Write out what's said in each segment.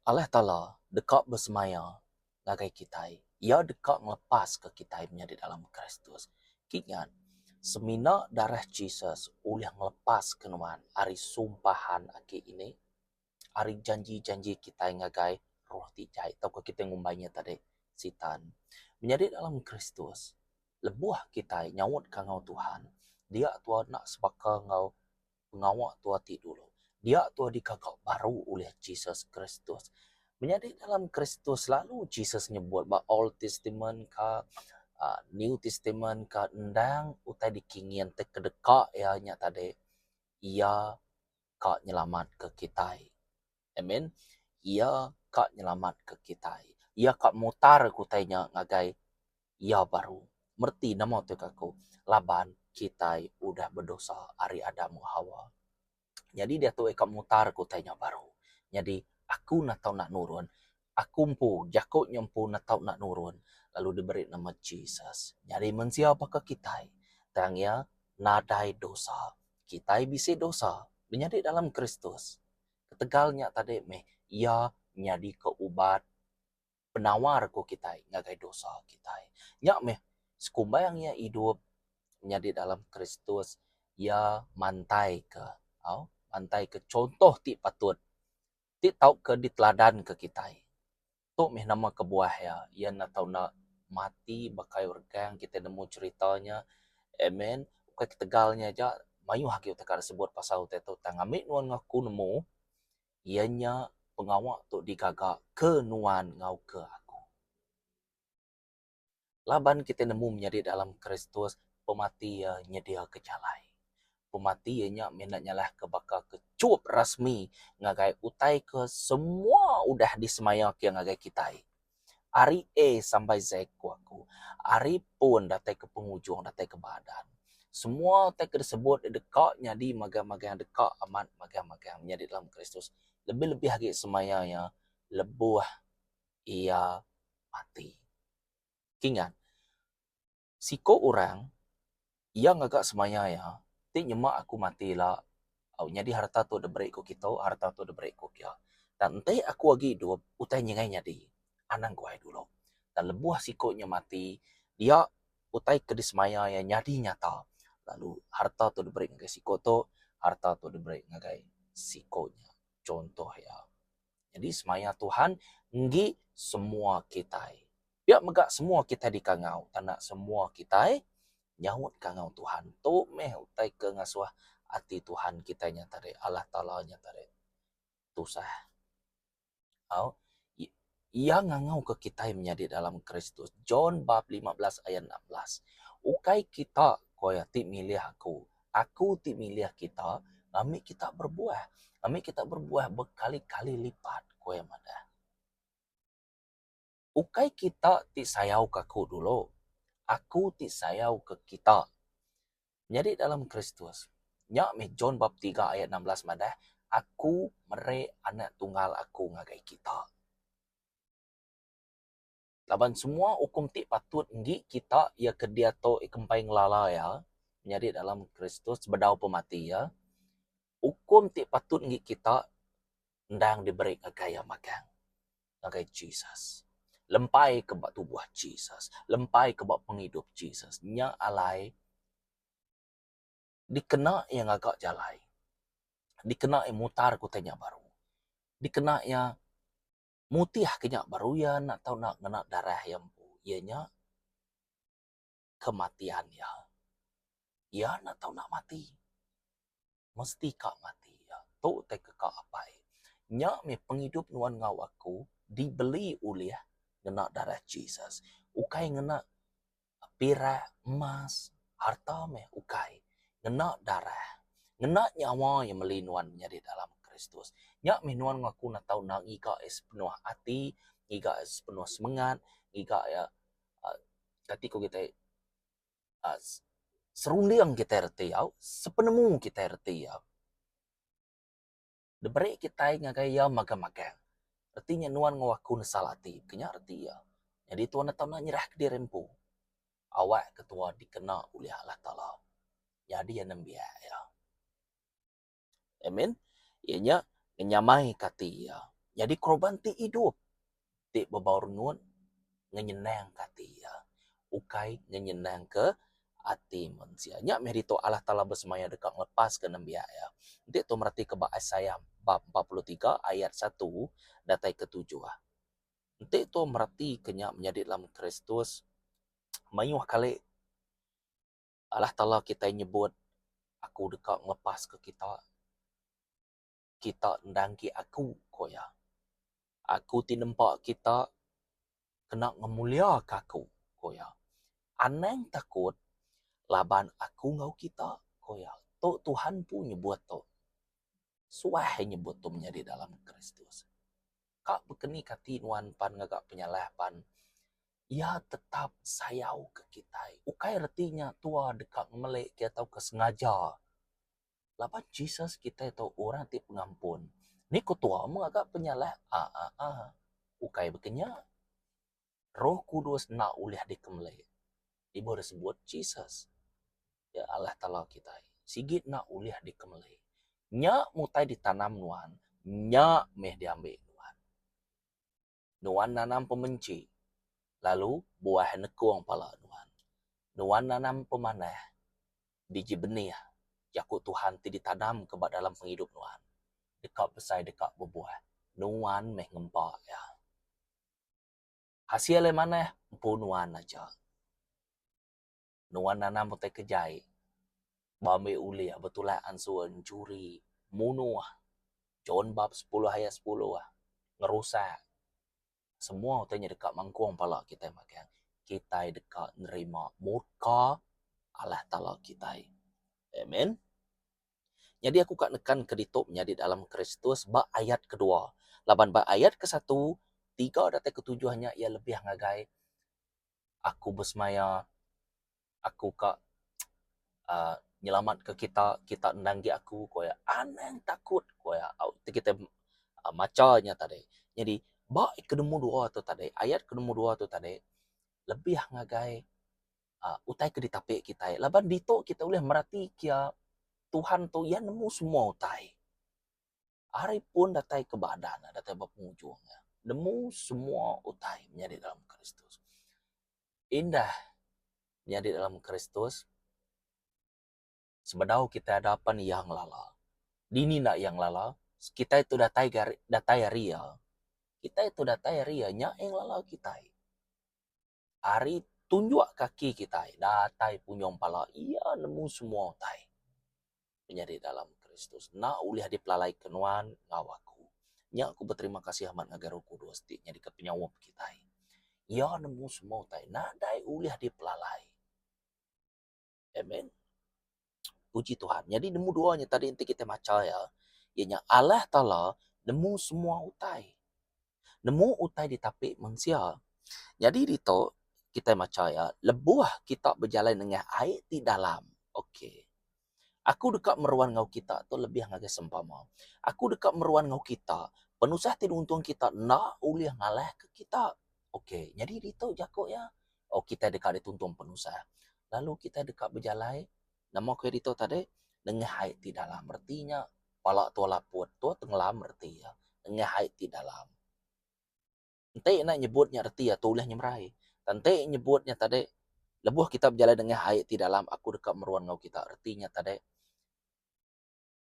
Allah Taala deka besemaya ngagai kitai. Iya deka ngelepaska kitai menyadi dalam Kristus. Kingat, semina darah Jesus ulih ngelepaska nuan ari sumpahan agi ini, ari janji-janji kitai ngagai roh ti jai tauka kitai ngumbai nya tadi Sitan. Menyadi dalam Kristus, lebuh kitai nyaut kangau Tuhan, dia tua enda sebaka enggau pengawa tua ti dulu. Dia tua digaga baru ulih Jesus Kristus. Menyadi dalam Kristus lalu Jesus nyebut ba Old Testament ka uhh New Testament ka endang utai dikingin ti kedeka iya nya tadi iya ka nyelamatka kitai. Amen. Iya ka nyelamatka kitai. Iya ka mutar ke utai nya ngagai iya baru. Mereti nama tu ka aku laban kitai udah bedosa ari Adam enggau Hawa. Nyadi diatu iya ka mutar ke utai nya baru. Nyadi aku enda tau enda nurun. Aku empu jaku nya empu enda tau enda nurun lalu diberi nama Jesus. Nyadi mensia baka kitai tang iya nadai dosa. Kitai bisi dosa menyadi dalam Kristus. Ketegal nya tadi meh iya nyadika ubat penawar ku kitai ngagai dosa kitai. Nya meh sekumbang iya idup nyadi dalam Kristus iya mantaika au mantaika chuntoh ti patut ti tauka diteladanka kitai. Tu meh nama kebuah iya, iya enda tau enda mati ba kayu regang kitai nemu cherita nya. Amen. Ukai ketegal nya aja mayuh agi utai ka disebut pasal utai tu tang ami nuan enggau aku nemu iya nya pengawa tu digaga ke nuan enggau ke aku. Laban kitai nemu menyadi dalam Kristus, pemati iya nyediaka jalai. Pemati iya nya mih enda nyalahka baka ke chup rasmi ngagai utai ke semua udah disemayaka iya ngagai kitai. Ari A sampai Z ku aku, ari pun datai ke pengujung datai ke badan. Semua utai ke disebut deka nyadi magang-magang deka amat magang-magang menyadi dalam Kristus. Lebih-lebih agi semaya iya lebuh iya mati. Kingat, siku orang iya ngaga semaya iya ti nyema aku mati ila au nyadi harta tu diberi ku kitu, harta tu diberi ku kia. Tang enti aku agi idup utai nyingai nyadi anang guai dulu. Tang lebuh siku nya mati dia utai ke disemaya iya nyadi nyata lalu harta tu diberi ngagai siku tu, harta tu diberi ngagai siku nya. Chuntoh iya. Nyadi semaya Tuhan enggi semua kitai. Pia mega semua kitai dikangau tanda semua kitai nyaut kangau Tuhan. Tu meh utai ke ngasuh ati Tuhan kitai nya tadi Allah Taala nya tadi tusah. Au iya ngangau ke kitai menyadi dalam Kristus. John bab 15 ayat 16. Ukai kita ko iya ti milih aku Aku ti milih kita ngambi kita berbuah. Ngambi kita berbuah bekali-kali lipat, ku iya madah. Ukai kita ti sayauka aku dulu. Aku ti sayauka kita. Nyadi dalam Kristus, nya meh John bab tiga ayat 16 madah, Aku meri Anak Tunggal Aku ngagai kita. Laban semua ukum ti patut enggi kita iya ke diatu ikempai ngelala iya, menyadi dalam Kristus sebedau pemati iya, ukum ti patut enggi kita endang diberi ngagai iya magang, ngagai Jesus. Lempai ke ba tubuh Jesus, lempai ke ba pengidup Jesus. Nya alai dikena iya ngaga jalai, dikena iya mutar ke utai nya baru, dikena iya Mutih ke nya baru iya enda tau enda ngena darah iya empu iya nya kematian iya. Iya enda tau enda mati. Mesti ka mati iya. Tu tai ke ka apai. Nya mih pengidup nuan enggau aku dibeli ulih ngena darah Jesus. Ukai ngena pirak, emas, harta meh ukai. Ngena darah, ngena nyawa iya meli nuan nyadi dalam Kristus. Nya meh nuan ngaku enda tau enda ngiga iya sepenuh ati, ngiga iya sepenuh semengat, ngiga iya uhh kati ku kitai uhh serunding kitai reti au, sepenemu kitai reti au. Diberi kitai ngagai iya magang-magang. Reti nya nuan enggau aku nesal ati. Ke nya reti iya. Nyadi tuan enda tau enda nyerahka diri empu. Awakka tua dikena ulih Allah Taala. Nyadi iya nembiak iya. Amen. Iya nya ngenyamaika ati iya. Nyadi korban ti idup ti bebau rengut ngenyenangka ati iya, ukai ngenyenangka ati mensia. Nya meh ditu Allah Taala besemaya deka ngelepaska nembiak iya. Enti tu meratika ba Isaiah bab 43 ayat satu datai ke tujuh. Enti tu meratika nya menyadi dalam Kristus mayuh kali Allah Taala kitai nyebut aku deka ngelepaska kita. Kita endang agi aku, ku iya. Aku ti nempa kita kena ngemuliaka aku, ku iya. Anang takut laban aku enggau kita, ku iya. Tu Tuhan empu nyebut tu. Suah iya nyebut tu menyadi dalam Kristus. Ka bekeni kati nuan pan ngaga penyalah pan iya tetap sayau ke kitai. Ukai reti nya tua deka ngemeli ke tauka sengaja. Laban Jesus kitai tu orang ti pengampun. Ni ku tua meh ngaga penyalah aa ukai baka nya. Roh Kudus enda ulih dikemeli. Ibuh disebut Jesus ya Allah Taala kitai sigi enda ulih dikemeli. Nya mutai ditanam nuan nya meh diambi nuan. Nuan nanam pemenchi, lalu buah nekung pala nuan. Nuan nanam pemanah, biji benih jaku Tuhan ti ditanamka ba dalam pengidup nuan, deka besai deka bebuah. Nuan meh ngempa iya. Hasil iya manah empu nuan aja. Nuan nanam utai ke jai, ba ambi ulih betulak ansur enchuri, munuh, John bab sepuluh ayat sepuluh, ngerusak. Semua utai nya deka mangkung pala kitai magang. Kitai deka nerima murka Allah Taala kitai. Amen. Nyadi aku ka nekan ke ditu menyadi dalam Kristus ba ayat kedua. Laban ba ayat kesatu, tiga datai ketujuh nya iya lebih ngagai aku besemaya aku ka uhh nyelamatka kita, kita endang agi aku ku iya. Anang takut ku iya. Au ti kitai macha nya tadi. Nyadi ba ke nombor dua tu tadi ayat ke nombor dua tu tadi lebih ngagai uhh utai ke ditapi kitai laban ditu kitai ulih merati kia Tuhan tu iya nemu semua utai. Ari pun datai ke badan ne datai ba pengujung ne nemu semua utai menyadi dalam Kristus. Indah menyadi dalam Kristus sebedau kitai ada pan iya ngelala. Dini enda iya ngelala kitai tu datai datai ari iya. Kitai tu datai ari iya nya iya ngelala kitai. Ari tunjuk kaki kitai datai punjung pala iya nemu semua utai menyadi dalam Kristus. Enda ulih dipelalaika nuan enggau aku. Nya aku beterima kasih amat ngagai Roh Kudus ti nyadika penyaup kitai. Iya nemu semua utai nadai ulih dipelalai. Amen. Puji Tuhan. Nyadi nemu dua nya tadi enti kitai macha iya, iya nya Allah Taala nemu semua utai. Nemu utai ditapi mensia. Nyadi ditu kitai macha iya, lebuh kita bejalai nengah ai ti dalam. Okey. Aku deka meruan enggau kita tu lebih ngagai sempama. Aku deka meruan enggau kita, penusah ti nuntung kita enda ulih ngalahka kita. Okey, nyadi ditu jaku iya, oh kitai deka dituntung penusah. Lalu kitai deka bejalai nama ku iya ditu tadi nengah ai ti dalam. Reti nya pala tua laput tua tenggelam reti iya nengah ai ti dalam. Enti enda nyebut nya reti iya tu ulih nyemerai. Enti nyebut nya tadi lebuh kita bejalai nengah ai ti dalam aku deka meruan enggau kita reti nya tadi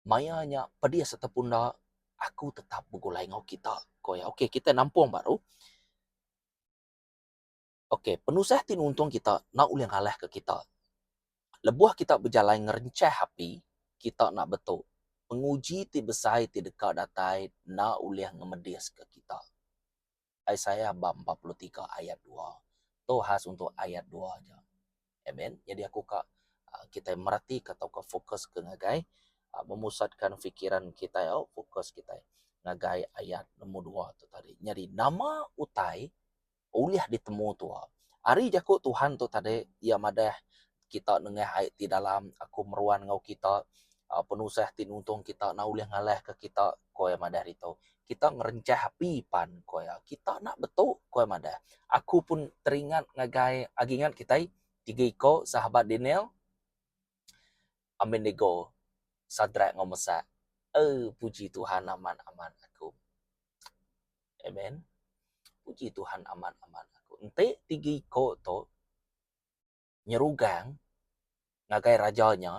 maya nya pedis ataupun enda aku tetap begulai enggau kita, ku iya. Okey kitai nampung baru. Okey, penusah ti nuntung kita enda ulih ngalahka kita. Lebuh kita bejalai ngerenchah api, kita enda betu. Penguji ti besai ti deka datai enda ulih ngemediska kita. Isaiah bab 43 ayat dua. Tu khas untuk ayat dua aja. Amen. Jadi aku ka kitai meratika tauka fokus ke ngagai memusatkan fikiran kitai au fokus kitai ngagai ayat nombor dua tu tadi. Nyadi nama utai ulih ditemu tua. Ari jaku Tuhan tu tadi iya madah kita nengah ai ti dalam aku meruan enggau kita uhh penusah ti nuntung kita enda ulih ngalahka kita ku iya madah ditu. Kita ngerencah api pan ku iya kita enda betu ku iya madah. Aku pun teringat ngagai agi ingat kitai tiga iko sahabat Daniel Abednego Sadrak enggau Mesak. Eee puji Tuhan amat amat aku. Amen. Puji Tuhan amat-amat aku. Enti tiga iko tu nyerugang ngagai raja nya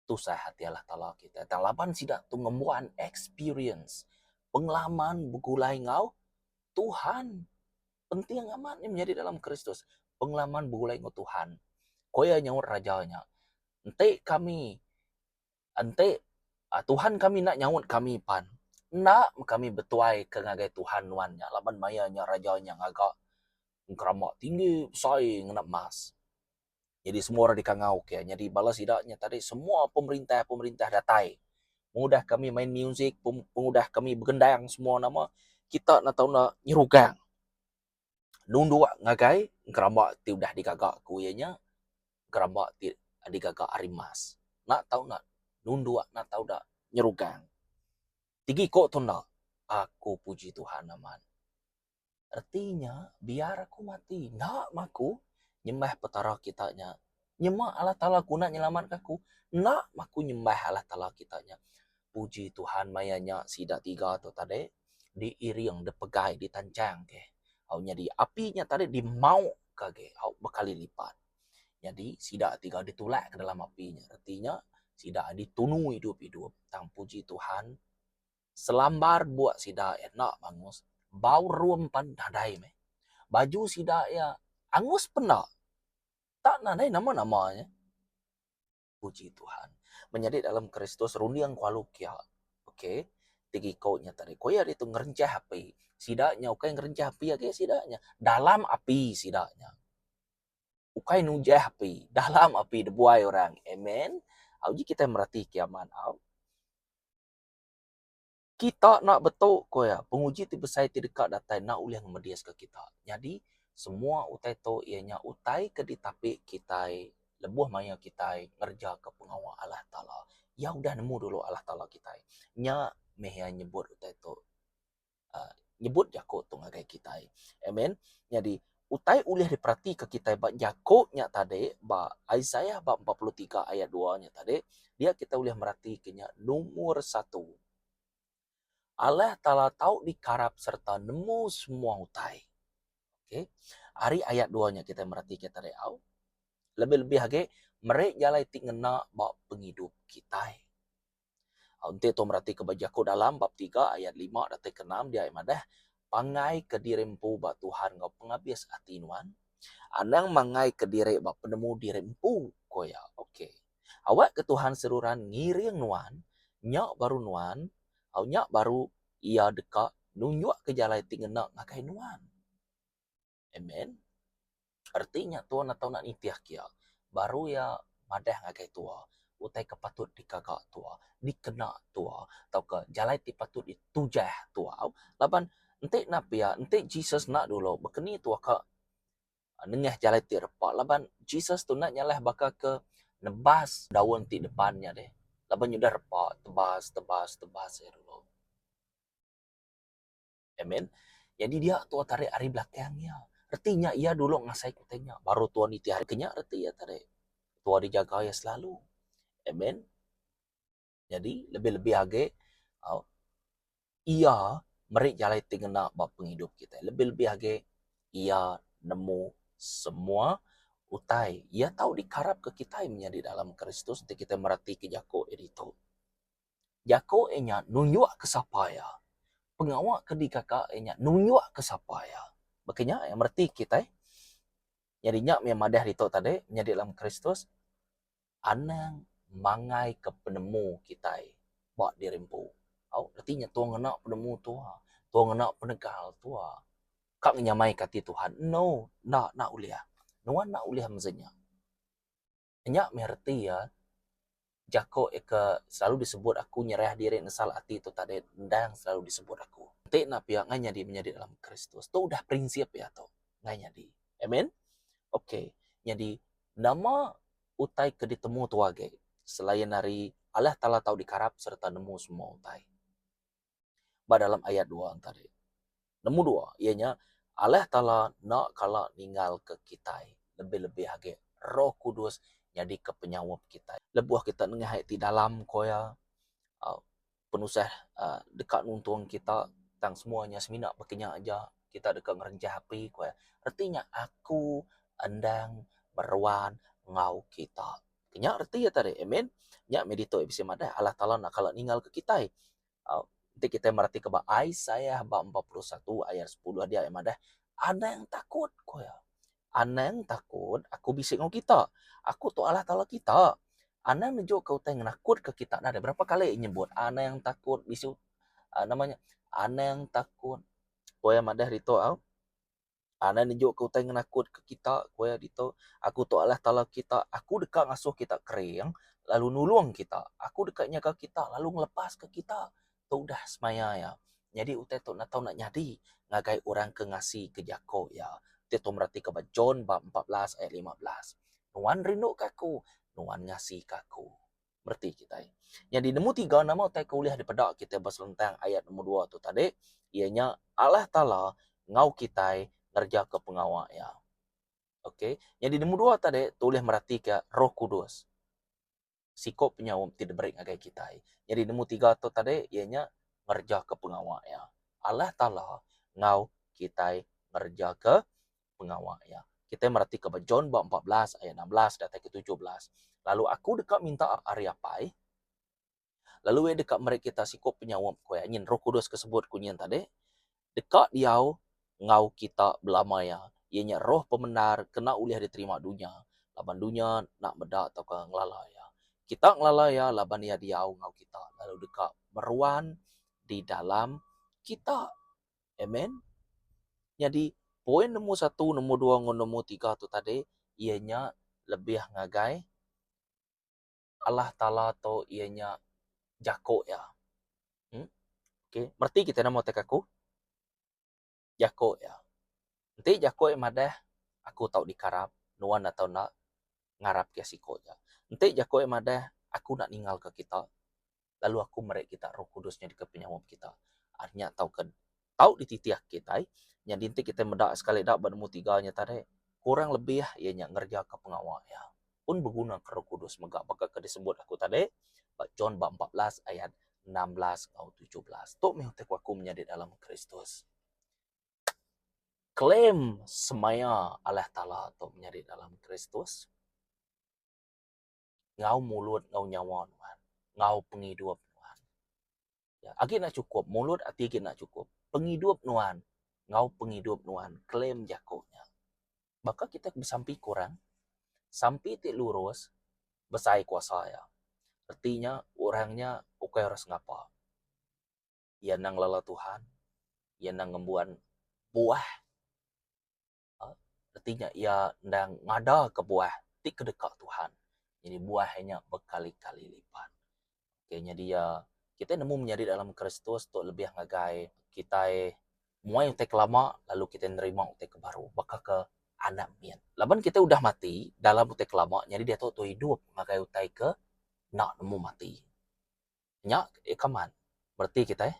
tusah ati Allah Taala kitai. Tang laban sida tu ngembuan experience pengalaman begulai enggau Tuhan. Penting amat nya menyadi dalam Kristus. Pengalaman begulai enggau Tuhan. Ku iya nyaut raja nya, enti kami enti Tuhan kami enda nyaut kami pan, enda meh kami betuai ke ngagai Tuhan nuan nya laban maya nya raja nya ngaga engkeramba tinggi besai ngena emas. Nyadi semua orang dikangau ke. Nyadi bala sida nya tadi semua pemerintah-pemerintah datai. Pengudah kami main music, pengudah kami begendang semua nama, kita enda tau enda nyerugang nunduk ngagai engkeramba ti udah digaga ku iya nya engkeramba ti digaga ari emas. Enda tau enda nunduk, enda tau enda nyerugang. Tigi ko tu enda, aku puji Tuhan amat. Reti nya, biar aku mati, enda meh aku nyembah Petara kita nya. Nyema Allah Taala ku enda nyelamatka aku, enda meh aku nyembah Allah Taala kita nya. Puji Tuhan maya nya sida tiga tu tadi diiring, dipegai, ditanchang ke. Au nyadi api nya tadi dimauka agi au bekali lipat. Nyadi sida tiga ditulak ke dalam api nya. Reti nya sida ditunu idup-idup. Tang puji Tuhan Selambar buk sida iya enda bangus, bau rum pan nadai meh. Baju sida iya angus pen enda. Tak nadai nama-nama nya. Puji Tuhan. Menyadi dalam Kristus runding ku alu kia. Okay. Ti iko nya tadi. Ku iya ditu ngerencah api. Sida nya ukai ngerencah api agi sida nya. Dalam api sida nya. Ukai nujah api. Dalam api dibuai orang. Amen. Au ji kitai mereti kiamat au. Kita enda betu, ku iya, penguji ti besai ti deka datai enda ulih ngemediska kita. Nyadi, semua utai tu iya nya utai ke ditapi kitai lebuh maya kitai ngerejaka pengawa Allah Taala. Iya udah nemu dulu Allah Taala kitai. Nya meh iya nyebut utai tu. nyebut jaku tu ngagai kitai. Amen. Nyadi utai ulih diperatika kitai ba jaku nya tadi ba Isaiah ba 43 ayat 2 nya tadi dia kitai ulih meratika nya lumur satu. Allah Taala tau dikarap sereta nemu semua utai. Okey. Ari ayat 2 nya kitai meratika tadi au. Lebih-lebih agi meri jalai ti ngena ba pengidup kitai. Enti tu meratika ba jaku dalam bab tiga ayat lima datai ke enam dia madah, Pangai ke diri empu ba Tuhan enggau pengabis ati nuan. Anang mangai ke diri ba penemu diri empu, ku iya. Okey. Awakka Tuhan seruran ngiring nuan, nya baru nuan, au nya baru Iya deka nunjukka jalai ti ngena ngagai nuan. Amen. Reti nya tua enda tau nak nitih kia. Baru iya madah ngagai tua utai ke patut digaga tua, dikena tua tauka jalai ti patut ditujah tua. Laban enti enda pia, enti Jesus enda dulu baka ni tua ka nengah jalai ti repa laban Jesus tu enda nyalah baka ke nebas daun ti depan nya deh. Laban nya udah repa tebas tebas tebas iya dulu. Amen. Nyadi dia tua tarik ari belakang iya. Reti nya iya dulu ngasai ke utai nya baru tua nitih ari ke nya reti iya tadi. Tua dijaga iya selalu. Amen. Nyadi lebih-lebih agi au iya meri jalai ti ngena ba pengidup kitai. Lebih-lebih agi iya nemu semua utai. Iya tau dikarapka kitai menyadi dalam Kristus enti kitai meratika jaku iya ditu. Jaku iya nya nunjukka sapa iya. Pengawa ke digaga iya nya nunjukka sapa iya. Baka nya iya mereti kitai. Nyadi nya mih madah ditu tadi nyadi dalam Kristus anang mangaika penemu kitai ba diri empu. Au reti nya tua ngena penemu tua, tua ngena penegal tua ka ngenyamaika ati Tuhan. No, enda enda ulih. Nuan enda ulih mesen nya. Nya meh reti iya jako iya ke selalu disebut aku nyerah diri nesal ati tu tadi endang selalu disebut aku. Enti enda pia ngai nyadi menyadi dalam Kristus. Tu udah prinsip iya tu ngai nyadi. Amen. Ok nyadi nama utai ke ditemu tu agi selain ari Allah Taala tau dikarap sereta nemu semua utai. Ba dalam ayat dua tadi. Nemu dua iya nya Allah Taala enda kala ninggalka kitai lebih-lebih agi Roh Kudus nyadika penyaup kitai. Lebuh kita nengah ai ti dalam ku iya. Penusah uhh deka nuntung kita tang semua nya semina baka nya aja kita deka ngerenjah api ku iya. Reti nya aku endang meruan enggau kita. Nya reti iya tadi amen. Nya mih ditu bisi madah Allah Taala enda kala ninggalka kitai. Au enti kitai meratika ba Isaiah ba 41 ayat 10 dia iya madah anang takut ku iya. Anang takut, aku bisi enggau kita. Aku tu Allah Taala kita. Anang nejuka utai ngenakutka kita. Nadai berapa kali nyebut anang takut bisi uhh nama nya anang takut. Ku iya madah ditu au. Anang nejuka utai ngenakutka kita ku iya ditu. Aku tu Allah Taala kita. Aku deka ngasuh kita kering lalu nulung kita. Aku deka nyaga kita lalu ngelepaska kita. Tu udah semaya iya. Nyadi utai tu enda tau enda nyadi ngagai orang ke ngasika jaku iya. Ti tu meratika ba John ba 14 ayat 15. Nuan rinduka aku, nuan ngasika aku. Mereti kitai. Nyadi nemu tiga nama utai ke ulih dipeda kitai ba selentang ayat nombor dua tu tadi iya nya Allah Taala enggau kitai ngerejaka pengawa iya. Okey. Nyadi nombor dua tadi tu ulih meratika Roh Kudus. Siko penyaup ti diberi ngagai kitai. Nyadi nemu tiga tu tadi iya nya ngerejaka pengawa iya. Allah Taala enggau kitai ngerejaka pengawa iya. Kitai meratika ba John ba 14 ayat 16 datai ke 17. Lalu aku deka minta ari Apai lalu iya deka meri kita siko penyaup ku iya nyin Roh Kudus ke sebut ku nyin tadi deka diau enggau kita belama iya, iya nya roh pemendar kena ulih diterima dunya, laban dunya enda meda tauka ngelala iya. Kita ngelala iya laban iya diau enggau kita lalu deka meruan di dalam kita. Amen. Nyadi poin nombor satu, nombor dua enggau nombor tiga tu tadi iya nya lebih ngagai Allah Taala tu iya nya jaku iya. Em okay mereti kita nama utai aku? Jaku iya. Enti jaku iya madah aku tau dikarap nuan atau enda ngarap ke siko ja. Enti jaku iya madah aku enda ninggalka kita lalu aku meri kita Roh Kudus nyadika penyaup kita. Ari nya tauka tau dititih kitai nyadi enti kitai meda sekali da ba nombor tiga nya tadi kurang lebih iya nya ngerejaka pengawa iya pun beguna ke Roh Kudus mega baka ke disebut aku tadi ba John ba 14 ayat 16 enggau 17. Tu meh utai ku aku menyadi dalam Kristus. Claim semaya Allah Taala tu menyadi dalam Kristus. Enggau mulut enggau nyawa nuan, enggau pengidup nuan. Ya, agi enda chukup, mulut ati agi enda chukup. Pengidup nuan enggau pengidup nuan claim jaku nya. Baka kita ke besampi ke orang, sampi ti lurus besai kuasa iya. Reti nya orang nya ukai orang sengapa. Iya endang ngelala Tuhan, iya endang ngembuan buah Reti nya iya endang ngadaka buah ti kedeka Tuhan. Nyadi buah iya nya bekali-kali lipat. Okay, nyadi iya kitai nemu menyadi dalam Kristus tu lebih ngagai kitai muai utai ke lama lalu kitai nerima utai ke baru baka ke anak mit. Laban kitai udah mati dalam utai ke lama nyadi diatu tu idup ngagai utai ke enda nemu mati. Nya ika man bereti kitai.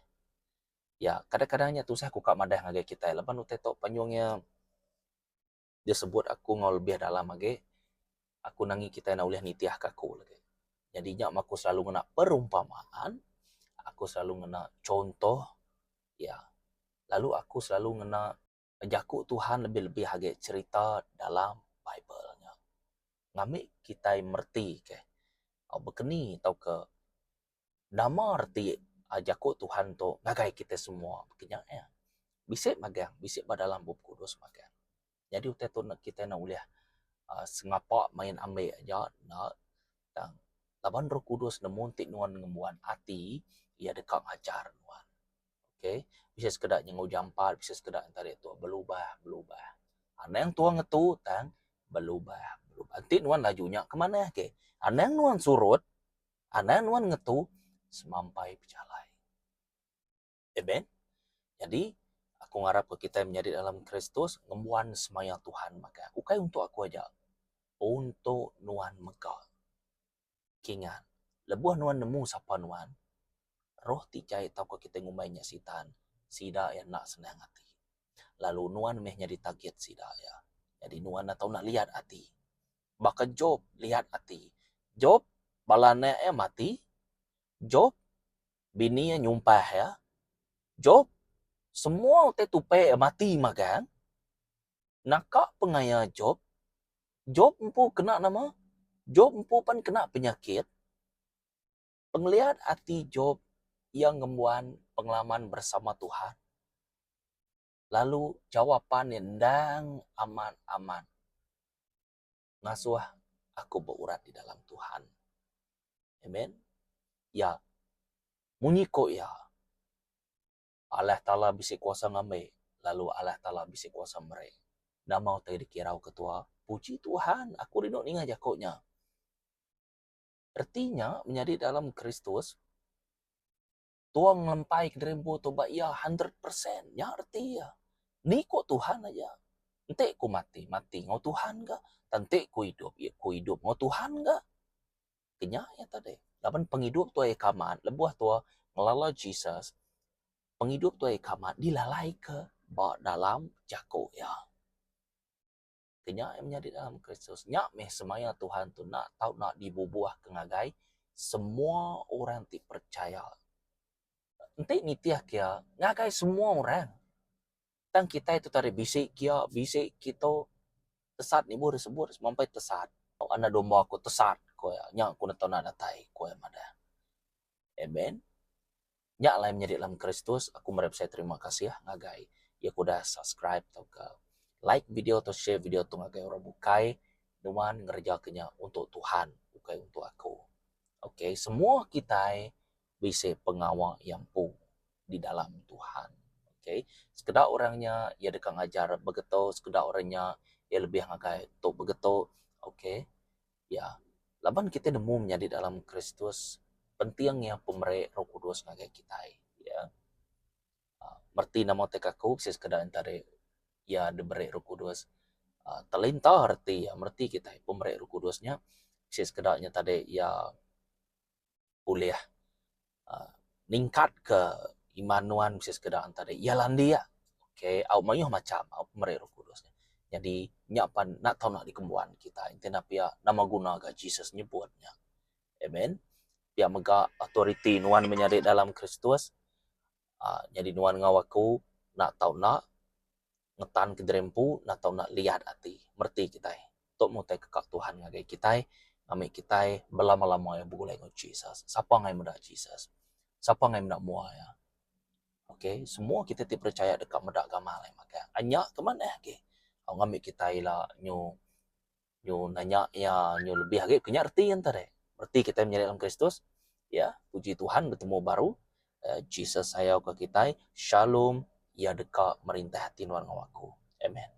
Ya, kadang-kadang nya tusah ku ka madah ngagai kitai laban utai tu panyung iya disebut aku enggau lebih dalam agi aku nangi kitai enda ulih nitih ka aku lagi. Nyadi nya mah aku selalu ngena perumpamaan, aku selalu ngena contoh ya lalu aku selalu ngena jaku Tuhan lebih-lebih agi cherita dalam bible nya. Ngambi kitai mereti ke bekeni tauka Nama reti jaku Tuhan tu ngagai kitai semua baka nya iya. Bisi magang, bisi ba dalam Bup Kudus magang. Nyadi utai tu kitai enda ulih uhh sengapa main ambi aja enda tang laban Roh Kudus nemu enti nuan ngembuan ati iya deka ngajar nuan. Okay bisi sekeda nyengu jampat bisi sekeda enti tu belubah belubah. Anang tua ngetu tang belubah belubah. Enti nuan laju nya ke manah ke. Anang nuan surut Anang nuan ngetu semampai bejalai. Amen. Nyadi, aku ngarapka kitai menyadi dalam Kristus ngembuan semaya Tuhan mega. Ukai untuk aku aja, untuk nuan mega. Kingat, lebuh nuan nemu sapa nuan, roh ti jai tauka kitai ngumbai nya sitan, sida iya enda senang ati. Lalu nuan meh nyadi target sida iya. Nyadi nuan enda tau enda liat ati. Baka Job liat ati. Job, bala anak iya mati. Job. Bini iya nyumpah iya, Jop, semua utai tupi iya mati magang. Naka pengaya Jop, Jop empu kena nama? Jop empu pan kena penyakit. Pengeliat ati Jop iya ngembuan pengalaman bersama Tuhan. Lalu jawapan iya endang amat-amat ngasuh aku beurat di dalam Tuhan. Amen. Ya. Munyi ko iya. Allah Taala bisi kuasa ngambi lalu Allah Taala bisi kuasa meri. Nama utai dikirau ke tua? Puji Tuhan, aku rindu ninga jaku nya. Reti nya menyadi dalam Kristus tua ngelempai ke diri empu tu ba iya 100%. Nya reti iya. Ni ko Tuhan aja. Enti ku mati, mati enggau Tuhan ga. Tang enti ku idup, ku idup enggau Tuhan ga. Ke nya iya tadi. Laban pengidup tuai ke amat lebuh tua ngelala Jesus, pengidup tuai ke amat dilalaika ba dalam jaku iya. Ke nya iya menyadi dalam Kristus. Nya meh semaya Tuhan tu enda tau enda dibubuhka ngagai semua orang ti percaya. Enti nitihka iya ngagai semua orang. Tang kitai tu tadi bisi kia bisi kitu tesat nibuh disebut semampai tesat. Anak domba ku tesat ku iya nya ku neto enda datai ku iya madah. Amen. Nya alai menyadi dalam Kristus aku meri besai terima kasih ngagai iya ke udah subscribe tauka like video atau share video tu ngagai orang bukai nuan ngereja ke nya untuk Tuhan ukai untuk aku. Okay semua kitai bisi pengawa iya empu di dalam Tuhan. Okay. Sekeda orang nya iya deka ngajar begeto, sekeda orang nya iya lebih ngagai tu begeto. Okay. Ya. Laban kitai nemu menyadi dalam Kristus penting iya pemeri Roh Kudus ngagai kitai. Ya. Mereti nama ti aku bisi sekeda entara iya diberi Roh Kudus uhh telinta reti iya mereti kitai pemeri Roh Kudus nya bisi sekeda nya tadi iya ulih uhh ningkatka iman nuan bisi sekeda entara iya landik okay au mayuh macham au pemeri Roh Kudus. Nyadi nya pan enda tau nak dikembuan kitai enti enda pia nama guna ga Jesus nyebut nya. Amen. Pia mega authority nuan menyadi dalam Kristus uhh nyadi nuan enggau aku enda tau enda ngetan ke diri empu enda tau enda liat ati mereti kitai. Tu meh utai keka Tuhan ngagai kitai ngambi kitai belama-lama iya begulai enggau Jesus. Sapa ngagai meda Jesus? Sapa ngagai meda mua iya? Okay, semua kitai ti percaya deka meda gamal iya magang. Nya ke manah agi. Ngambi kitai ila nyu nyu nanya iya nyu lebih agi ke nya reti iya enta deh. Reti kitai menyadi dalam Kristus ya puji Tuhan betemu baru Jesus sayau ke kitai. Shalom iya deka merintah ati nuan enggau aku. Amen.